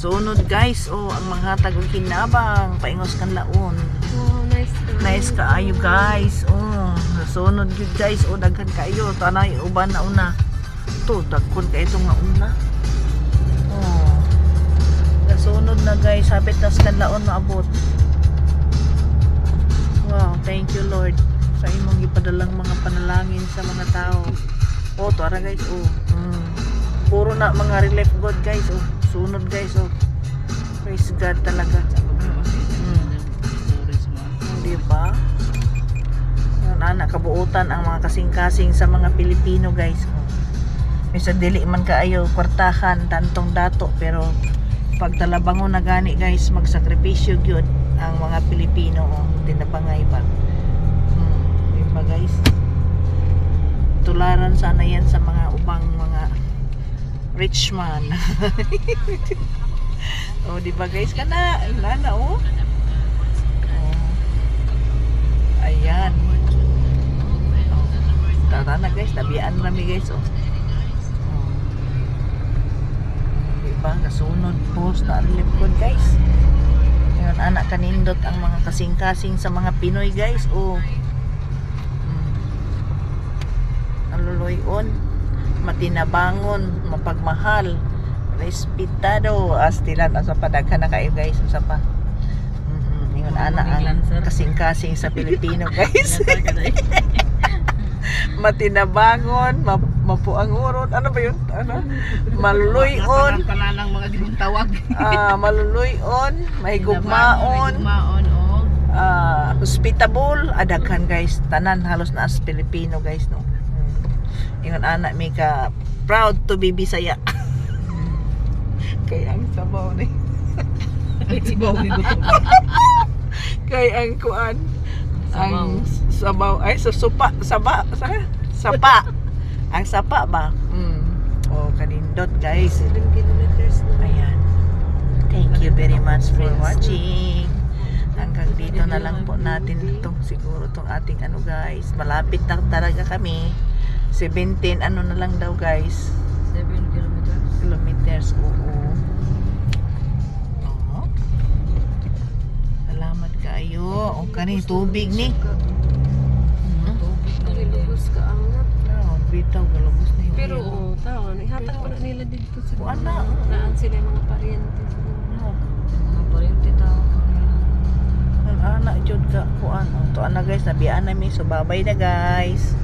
Nasunod, guys, oh, ang manghatag og hinabang paingos kanlaon. Wow, nice. Nice kaayo, guys. Oh, nasunod gyud, guys. Oh, daghan kaayo. Tanay uban na una. To dagkon kay itong nga una. Oh. Nasunod na, guys, hapit na sa kanlaon maabot. Wow, thank you, Lord, sa imong gipadalang mga panalangin sa mga tao. Oh, to ara, guys, oh. Puro na mga relief good, guys, oh. Sunod, guys, oh. Praise God talaga. Di ba? Yun, ana kabuutan ang mga kasing-kasing sa mga Pilipino, guys. Oh. Bisag dili man kaayo kwartahan tantong dato, pero pag talabangon na gani, guys, magsakripisyo gyud ang mga Pilipino, oh. Tinabangay ba? Di ba, guys? Tularan sana yan sa mga ubang mga rich man. Oh, di ba, guys? Kana, nana, oh. Oh. Ayan. Oh. Tara na, guys, nabiyaan rami, guys, oh. Oh. Diba? Kasunod po sa relief good, guys. Ayun, anak kanindot ang mga kasing-kasing sa mga Pinoy, guys. Oh. Naluloy-on, matinabangon, mapagmahal, respetado, astilan asa pa, daghan na kayo, guys, usa pa. Ingon ana ang kasing-kasing sa Pilipino, guys. Matinabangon, mapuanguron, ano ba yun? Ano? Maluloy-on, Tanan ng mga ginutawag. Ah, maluloy-on, may gugmaon, Gugmaon og ah, hospitable, adaghan, guys, tanan halos na as Pilipino, guys, no. Ingon ana mi ka proud to be Bisaya. Kay ang sabaw ni sabaw ni gutom. Kay ang kuan ang sabaw ay sa supa saba sa sapa, ang sapa ba. Oh, kanindot, guys. 7 kilometers na. Ayan, thank you very much for watching. Hanggang dito na lang po natin itong siguro tong ating ano, guys. Malapit na talaga kami. 17 ano na lang daw, guys. 7 kilometers. Kilometers, oo. Oo. Salamat kaayo. O kani tubig ni. Tubig na rin. Galugos ka angat. Oh, bitaw galugos na yung Pero iyo. oo, tao, ihatag pa na nila dito sa Wala. Naan sila yung mga paryente. No. Mga paryente tao. Ang ana jud ka kuan. Oh, to ana, guys, nabiyaan na mi. So babay na, guys.